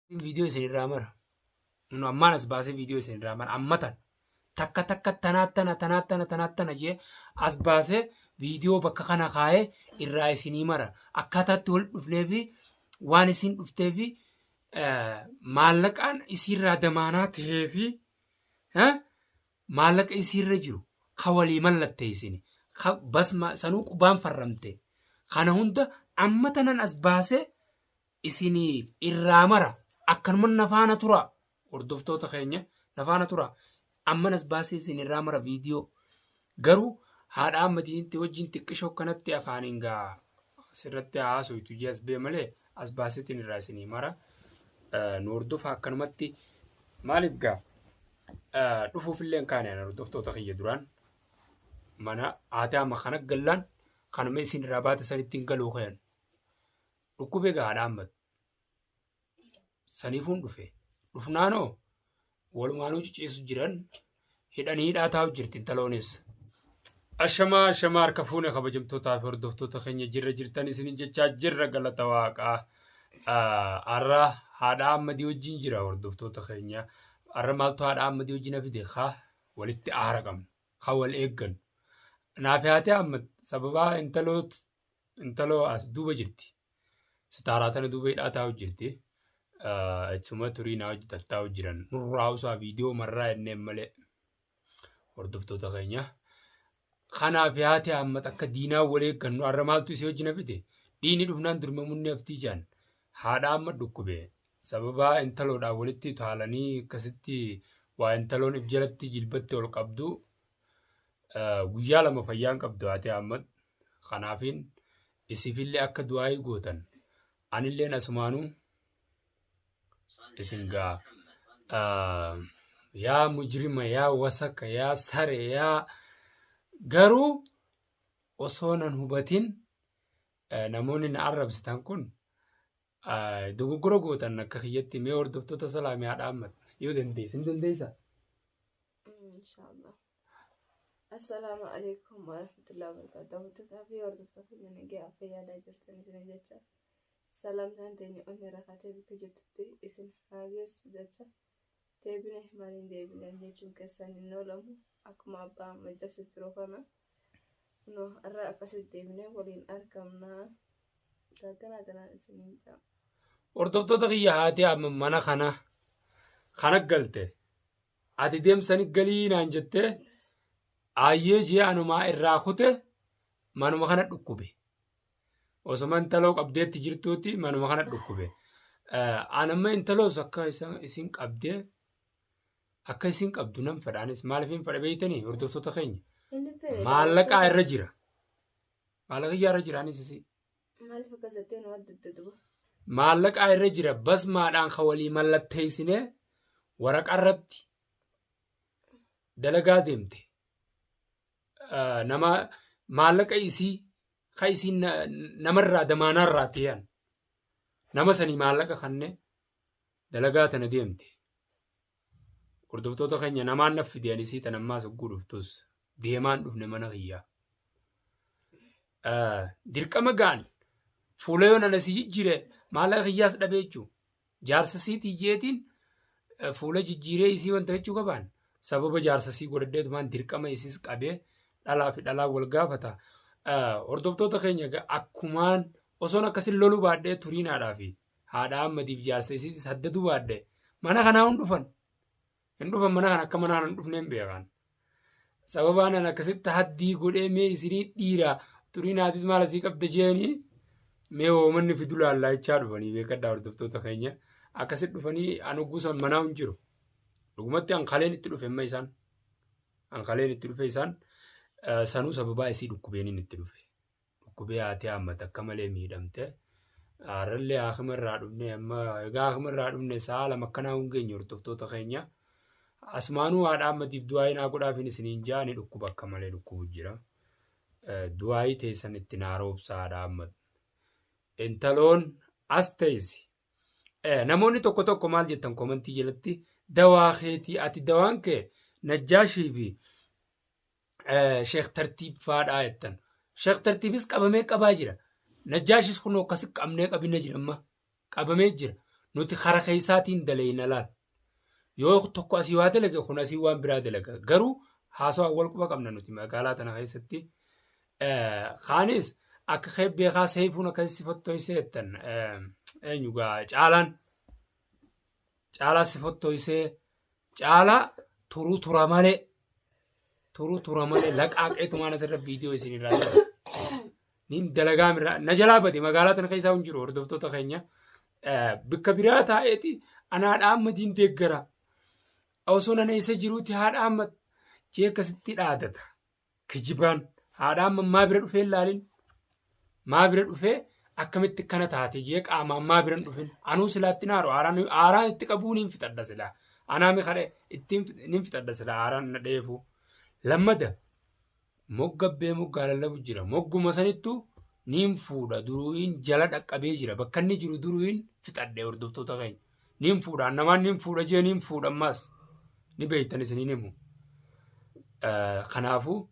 Viidiyoo isin irraa mara. Nu ammaan as baasee viidiyoo isin irraa mara. Amma tan takka takka tanaa tana tanaa tana tanaa tana jee as baasee viidiyoo bakka kana kaayee irraa isinii mara. Akkaataatti wal dhufnee fi waan isin dhuftee fi maallaqaan isiirraa damaanaa tahee fi maallaqa isiirra jiru ka walii mallatteessine ka basma sanuu qubaan farramte kana hunda amma tanan as baasee isiniif irraa mara. Akkanuma nafaana tura, hordoftoota keenya, nafaana tura. Amman as baasee isin irraa mara viidiyoo. Garuu haadha ammatiitti wajjin xiqqishoo kanatti afaaniin gaa asirratti haasoftu jee as bee malee as baaseetiin irraa isinii mara. Nu hordofa akkanumatti. Maaliif gaa dhufuuf illee hin kaane hordoftoota kiyya? Duraan mana haati amma kana gallaan kanuma isin irraa baate sanitti hin galuu kayan dhukkubee gaa haadha ammatu saniifuun dhufe. Dhufnaanoo walumaanuu ciciisu jiran, hidhanii hidhaa taa'u jirti intaloonis. Ashamaa ashamaa, harka fuune kabajamtootaa fi hordoftoota keenya, jirra jirtan isinin jechaa jirra, galata waaqaa. Har'a haadha Ahmadii wajjin jira, hordoftoota keenya. Har'a maaltu haadha Ahmadii wajjin fide? Ka walitti aara qabnu, ka wal eeggannu. Naafi haati Ahmad sababaa intaloo as duuba jirti. Sitaaraa tana duuba hidhaa taa'u jirti. Achuma turii naa hojii tattaa'u jiran. Nurraa usaa viidiyoo marraa jenneen malee, hordoftoota keenya. Kanaaf haati Ahmad akka diinaa wal eeggannu har'a maaltu isii wajjin fide? Dhiini dhufnaan durmamunni haftii jaan. Haadha Ahmad dhukkube. Sababa intaloodhaan walitti utaalanii akkasitti waa intaloon if jalatti jilbatti ol qabdu guyyaa 2 fayyaan qabdu haati Ahmad. Kanaafiin isiifillee akka du'aayii gootan anilleen asumaanuu isin gaa. Yaa mujrima, yaa wasaka, yaa sare, yaa garuu osoo nan hubatin namoonni na arrabsitan kun dogoggora gootan akka kiyyatti. Mee hordoftoota salaamii, haadha Ahmad, yoo dandeesse, hin dandeessaa? Inshallah. Assalaamu alaikum warahmatullahi wabarakatuh. Daawwattootaa fi hordoftoota keenya, nagaa fayyaadhaa jirtan isin jecha. Salaamtaan teenya onni rakatee bakka jirtutti isin haa geessu jecha. Deebine maaliin deebine jechuun keessan hin oolamu, akkuma abbaa amma jabsa jiru kana. Kunoo har'a akkasitti deebinee waliin argamnaa. Gagganaa tanaan isiniin jaa. Hordoftoota kiyya, haati amma mana kana galte. Ati deemsani galii naan jettee aayyee jee anumaa irraa kute, manuma kana dhukkube. Osoma intaloo qabdeetti jirtuuti manuma kana dhukkube. Anamma intaloos akka isin qabdee akka isin qabdu nan fedha. Anis maaliif hin fedha beektanii, hordoftoota keenya? Maallaqaa irra jira. Maallaqa irra jira anis isii. Maaliif akkas jettee nu adda duba? Maallaqaa irra jira, basmaadhaan ka walii mallatteessinee waraqaa irratti dalagaa deemte. Nama maallaqa isii ka isiin namarraa damaanaarraa ta'an nama sanii maallaqa kanne dalagaa tana deemte. Hordoftoota keenya, namaan naf fide anisii tan ammaas hogguu dhuftus deemaan dhufne mana kiyyaa. Dirqama ga'an fuula yoo nana si jijjiire maallaqa kiyyaas dhabee jechuudha. Jaarsa siitii jeetiin fuula jijjiiree isii wanta jechuu qabaan sababa jaarsa sii godhadheetumaan dirqama isiis qabee dhalaa fi dhalaa wal gaafata. Hordoftoota keenya, akkumaan osoon akkasin loluu baadhee turiinaadhaa fi haadha Ahmadiif jaarsa isiitis haddatu baadhee mana kanaa hin dhufan. Hin dhufan mana kana, akka mana kana hin dhufneen beekan. Sababaan an akkasitti haddii godhee mee isinii dhiira turiinaatis maal asii qabda jeeni mee oomanni fidu laallaa jechaa dhufanii beekadhaa, hordoftoota keenya. Akkasitti dhufanii an guusan manaa hin jiru. Dhugumatti an kaleen itti dhufe amma isaan. An kaleen itti dhufe isaan sanuu sababaa isii dhukkubeeniin itti dhufe. Dhukkubee haati Ahmad akka malee miidhamte. Har'allee haakima irraa dhufne, amma egaa haakima irraa dhufne sa'a 2 akkanaa hin geenye, hordoftoota keenya. Asumaanuu haadha Ahmadiif du'aayii naa godhaafin isiniin ja'a, ni dhukkuba, akka malee dhukkubu jira. Du'aayii teessan itti naa roobsa haadha Ahmad. Intaloon as teessi. Namoonni tokko tokko maal jettan komantii jalatti? Dawaa keetii ati, dawaan kee Najjaashii fi Sheekh Tartiib faadhaa jettan. Sheekh Tartiibis qabamee qabaa jira. Najjaashis kun akkas qabnee qabinee jira amma. Qabamee jira. Nuti kara keessaatiin daleeyna laal. Yoo tokko asii waa dalage kun asii waan biraa dalaga. Garuu haasawaa wal quba qabna nuti magaalaa tana keessatti. Kaanis akka kee beekaa seefuun akkasii si fottoysee jettan eenyu gaa caalaan caalaa si fottoysee caalaa turuu tura malee turuu tura malee laqaaqeetumaan asirra viidiyoo isin irraa jira. Niin dalagaa mirraa na jalaa bade magaalaa tana keessaa hin jiru hordoftoota keenya. Bakka biraa taa'eeti ana haadha Ahmadiin deeggara. Osoo nana isa jiruuti haadha Ahmad jee akkasitti dhaadata. Kijibaan haadha Ahmad maa bira dhufee hin laalin. Maa bira dhufee akkamitti akkana taate jee qaamaan maa bira hin dhufin. Anuu silaatti naaru aaraan itti qabuu niin fixadha silaa. Anaa mi kadhe ittiin niin fixadha silaa aaraan na dheefu. Lammada Moggabbee moggaa lallabu jira. Mogguma sanittu niin fuudha duruuyin jala dhaqqabee jira. Bakka inni jiru duruuyin fixadhe hordoftoota keenya. Niin fuudha namaan niin fuudha jee niin fuudha ammaas. Ni beektan isiniin himu. Kanaafuu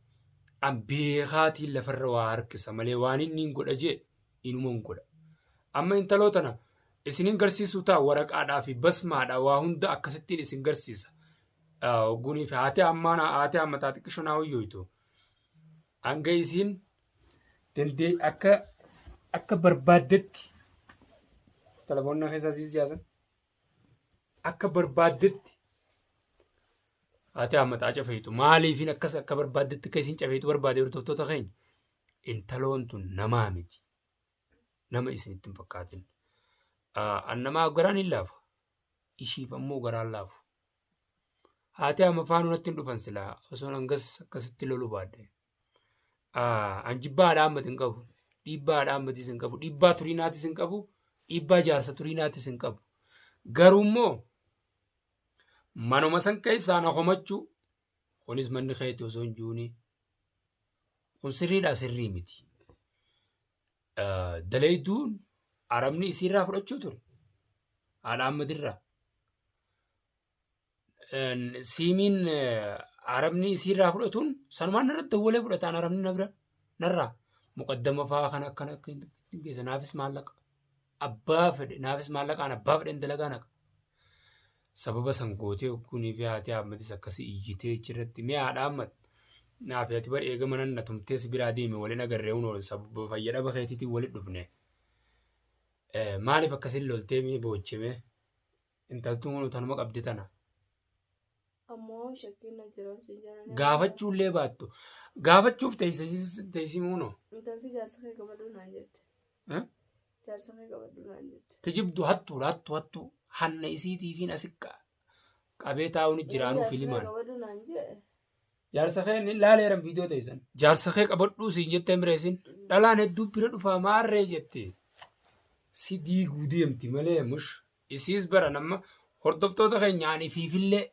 an beekaatiin lafarra waa harkisa malee waan inni hin godha jee inuma hin godha. Amma intaloo tana isinin garsiisuu ta'a waraqaadhaa fi basmaadhaa waa hunda akkasittiin isin garsiisa. Ogguunii fi haati ammaa haati amma taa xiqqisho naa hoyyooytu. Hanga isiin dandee akka akka barbaaddetti telefoonni keessaa sii siyaasan akka barbaaddetti haati amma taa cafeetu maaliifin akkas akka barbaaddetti akka isiin cafeetu barbaade hordoftoota keenya intaloon tun namaa miti. Nama isinitti hin fakkaatin. An namaa garaan hin laafa. Ishiif ammoo garaan laafu. Haati amma faanuu natti hin dhufan silaa osoo hangas akkasitti lolu baadhe. An jibbaa haadha ammati hin qabu. Dhiibbaa haadha ammatis hin qabu. Dhiibbaa turiinaatis hin qabu. Dhiibbaa jaarsa turiinaatis hin qabu. Garuu immoo manuma san keessaa na komachuu kunis manni keeti osoo hin juunii kun sirriidhaa sirrii miti. Daleeyduun arabni isiirraa fudhachuu ture. Haadha Ahmadirraa. Siimiin arabni isiirraa fudhatuun sanumaan narratti dawwalee fudhataan arabni na bira narraa muqaddama fa'aa kan akkana akka hin geessa naafis maallaqa abbaa fedhe naafis maallaqaan abbaa fedhen dalagaa naqa. Sababa san gootee kunii fi haati Ahmadis akkasii iyyitee achirratti mee haadha Ahmad naaf ati bar eega mana na tumtee si biraa deeme waliin agarree hunoo sababa fayyadhaba keetiitiin walitti dhufne. Maaliif akkasiin loltee mee boochime intaltuun kun tanuma qabdi tana. Ammoo shakkiin na jiran siin jedhan. Gaafachuullee baattu. Gaafachuuf teessii muunoo. Intalti jaarsa kee qabadhu naan jette. Jaarsa kee qabadhu naan jette. Kijibdu hattuudha hattu hattu hanna isiitiifiin asi qabee taa'uun jiraanuu Jaarsa kee filimaan. qabadhu naan jee. Jaarsa kee inni laaleeran viidiyoo teessan. Jaarsa kee qabadhuu siin jettee mireesin. Dhalaan hedduu bira dhufaa maarree jette. Si diiguu deemti malee mush. Isiis bara nama hordoftoota keenya ani ifiifillee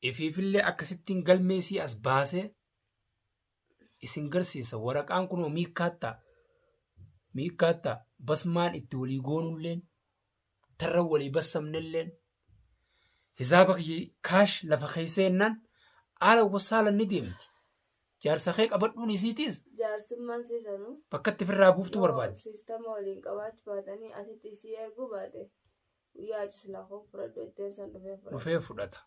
ifiifillee akkasittiin galmee isii as baasee isin garsiisa waraqaan kunoo miikkaattaa miikkaattaa basmaan itti walii goonulleen tarra walii bassamnelleen hisaaba kiyya kaash lafa keessa jennaan haala wasaala ni deemti. Jaarsa kee qabadhuun isiitiis Jaarsummaan siisanuu. bakka itti firraa buuftu barbaaddi. Siistama waliin qabaachuu baatanii asitti isii erguu baate guyyaa achi silaa koo fudhadhu ittiin san dhufee fudhata. Dhufee fudhata.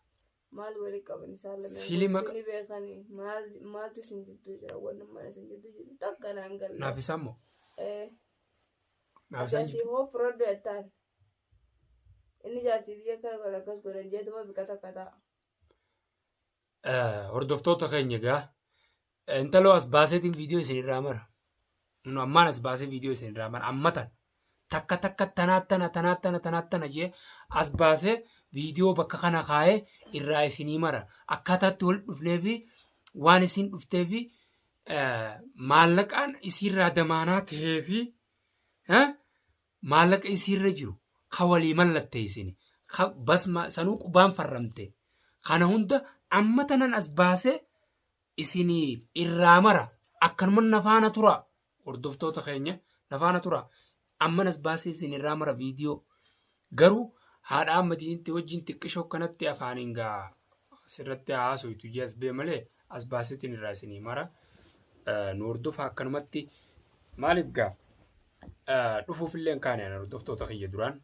Maal waliin qaban isaan lameen Fiilima kun ni beekanii maal maaltu isin jidduu jira wannummaan isin jidduu jiru takka naan galle. Naaf isaan moo? Eh, Naaf isaan Ati asii jidduu. koo fudhadhu jettaan. Inni jaartii biyya kana godhan akkas godhan jeetuma biqa takka ta'a. Hordoftoota keenya egaa intaloo as baaseetiin viidiyoo isin irraa mara. Nu ammaan as baasee viidiyoo isin irraa mara amma tan takka takka tanaa tana tanaa tana tanaa tana jee as baasee viidiyoo bakka kana kaa'ee irraa isinii mara akkaataatti wal dhufnee fi waan isin dhuftee fi maallaqaan isiirraa damaanaa tahee fi maallaqa isiirra jiru ka walii mallatteessine ka basma sanuu qubaan farramte kana hunda amma tanan as baasee isiniif irraa mara akkanuma nafaana tura hordoftoota keenya nafaana tura amman as baasee isin irraa mara viidiyoo garuu haadha ammadiinitti wajjin xiqqishoo kanatti afaaniin gaa asirratti haasoytu jee as bee malee as baaseetiin irraa isinii mara nu hordofa akkanumatti maaliif gaa dhufuuf illee hin kaane ana hordoftoota kiyya duraan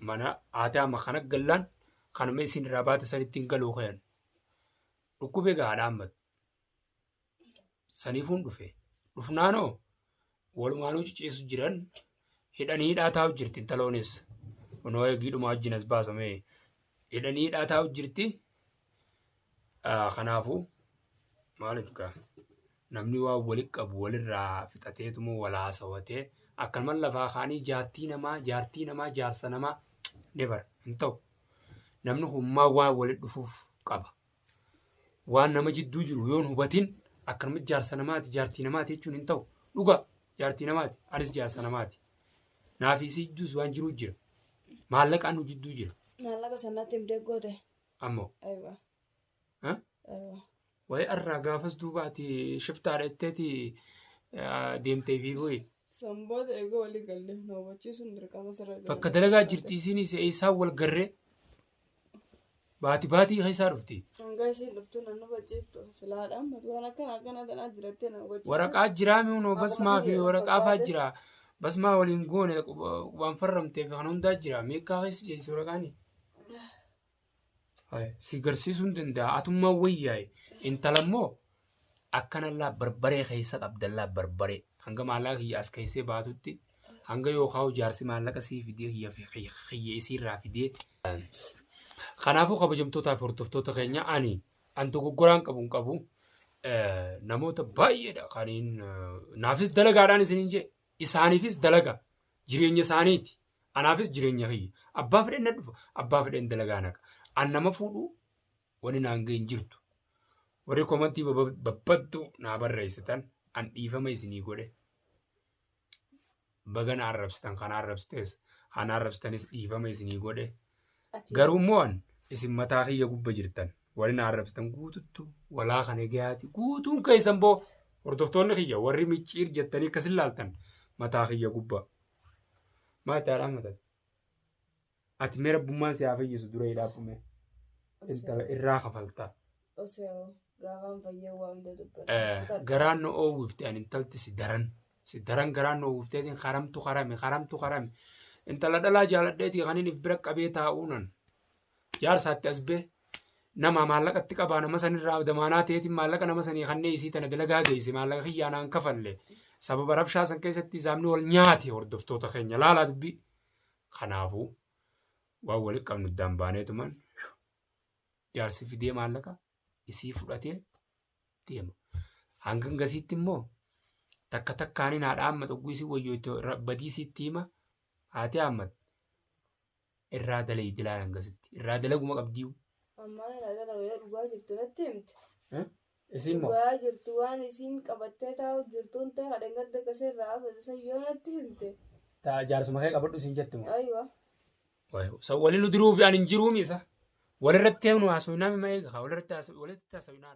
Mana haati amma kana gallaan kanuma isin irraa baate sanitti hin galuu kayan. Dhukkubee gahaadha amma. Saniifuun dhufe. Dhufnaanoo walumaanuu ciciisu jiran hidhanii hidhaa taa'u jirti intaloonis. Kunoo eegiidhuma wajjin as baasame hidhanii hidhaa taa'u jirti. Kanaafuu maaliif gaa namni waan wali qabu walirraa fixateetuma wal haasawatee akkanuma lafaa kaanii jaartii namaa jaartii namaa jaarsa namaa never hin ta'u. Namni hummaa waan walitti dhufuuf qaba. Waan nama jidduu jiru yoon hubatin akkanuma jaarsa namaati jaartii namaati jechuun hin ta'u. Dhugaa jaartii namaati anis jaarsa namaati. Naafi isii jidduus waan jiru jira. Maallaqaan nu jidduu jira. Maallaqa sanatti himtee goote. Ammoo. Aywa. Ha? Aywa. Wayi arraa gaafas duuba ati shiftaadha jetteeti deemtee fi bu'e. Sanboota eegoo walii galle na hubachiisuun dirqama sirra jira. Bakka dalagaa jirti isiinis eessaan wal garree baati baatii keessaa dhufti. Hanga isiin dhuftu nan hubachiiftu. Silaadhaan waan akkana akkana tanaa jirattee na hubachiiftu. Waraqaa jiraa mi'uun basmaa fi Akkuma waraqaa fa'aa fakkaate. jira. Basmaa waliin goone waan farramteef kan hundaa jira. Meeqaa keessa jirti waraqaani? Si garsiisuu hin danda'a. Atummaa wayyaa'e. Intala immoo akkanallaa barbaree keessa qabdallaa barbaree. Hanga maallaqa kiyya as keessee baatutti hanga yookaan jaarsi maallaqa sii fidee kiyya kiyya isiirraa fidee. Kanaafuu kabajamtootaa fi hordoftoota keenya ani an dogoggoraan qabu hin qabu. Namoota baay'eedha kaniin naafis dalagaadhaan isiniin jee isaaniifis dalaga jireenya isaaniiti. Anaafis jireenya kiyya. Abbaa fedhen na dhufa. Abbaa fedhen dalagaa naqa. An nama fuudhu wani naan ga'e hin jirtu. Warri komantii babbaddu naa barreessitan an dhiifama isinii godhe. Baga na arrabsitan kana arrabsitees kana arrabsitanis dhiifama isinii godhe. Garuu immoo an isin mataa kiyya gubba jirtan. Warri na arrabsitan guututtu walaa kana gahaati guutuun keessan boo hordoftoonni kiyya warri micciir jettanii akkas ilaaltan mataa kiyya gubba. Maa itti haadhaan matate? Ati mee rabbummaan si haa fayyisu dura hidhaa dhume. Intala irraa kafalta. Osoo gaafaan fayyee waa hunda dubbadha. Garaan nu oowwifte ani intalti si daran. Si daran garaan nu oowwifteetiin karamtu karame karamtu karame. Intala dhalaa jaaladheetii kanin if bira qabee taa'uunan. Jaarsaatti as bee nama maallaqatti qabaa nama sanirraa damaanaa ta'eetiin maallaqa nama sanii kannee isii tana dalagaa geesse maallaqa kiyyaa naan kafalle. Sababa rabshaa san keessatti isaamni wal nyaate hordoftoota keenya laalaa dubbii. Kanaafuu waan walitti qabnu iddaan baaneetuman jaarsi fidee maallaqa isii fudhatee deema. Hanga gasiitti immoo takka takkaaniin haadha amma xogguu isii wayyoo itti badii isiitti hima haati amma irraa dalaydi laal hangasitti irraa dalaguma qabdiyu. Ammaa irraa dalaga yoo dhugaa jirtu natti himte. Isiin moo? Dhugaa jirtu waan isiin qabattee taa'u jirtuun ta'e kadhan gadda kasee irraa hafate san yoo natti himte. Taa jaarsuma kee qabadhu isiin jette moo? Aywa. Sa waliin nu diruu fi ani hin jiruu miisa. Walirratti nu haasofnaa mima eega walirratti haasofnaa.